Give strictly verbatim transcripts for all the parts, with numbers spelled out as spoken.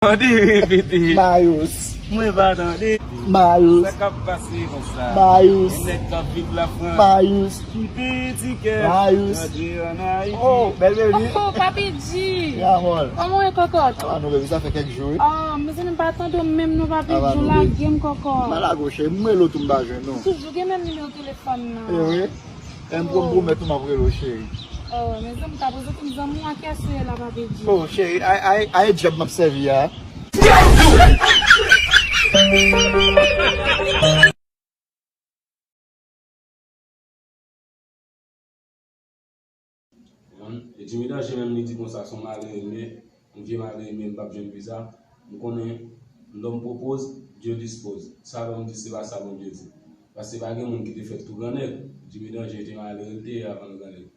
Tande repete. Mayous. Mwen pa tande. Mayous. Sa k ap pase konsa? Mayous. Nèg k ap viv Lafrans. Mayous. Ki peye tikèt. Mayous. Rantre ann Ayiti. Oh, bèl baby. Oh, Papi G. Kòman w ye, kòkòt? Ava nou, baby, sa fè kèk jou, wi. Oh, mezanmi, m pa tande w menm non, Papi G, ou lage m, kòkòt. M pa lage w, cheri, m rele w tou, m pa jwenn ou. Toujou gen menm nimewo telefòn nan. E wi. E m pwomèt ou m ap rele w, cheri. Oh, mezanmi, ta poze pou m zanmi w a kiyès ou ye la, Papi G. Oh, cheri, ay, ay, ay, djòb m ap sèvi a. Konprann? E Jimmy Danger menm li di konsa, se yon malere m ye, yon vye malere m ye, m p ap jwenn viza. M konnen lòm pwopoz, Dye dispoz. Sa lòm di, se pa sa Bondye di. Paske pa gen moun ki te fèt tou grannèg. Jimmy Danger te malere l te ye avan l grannèg.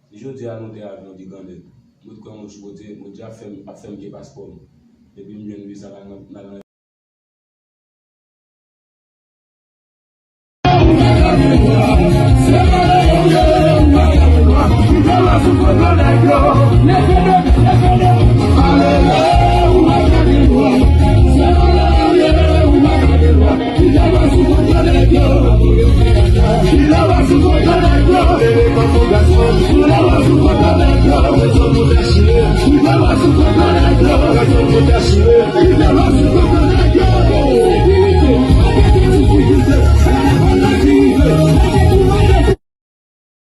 Si jodi a nou te avyon di grannèg, mwen t kwè yon jou kote Bondye ap fè m, ap fè m gen paspò m. Epi m jwenn viza m al nan, m al nan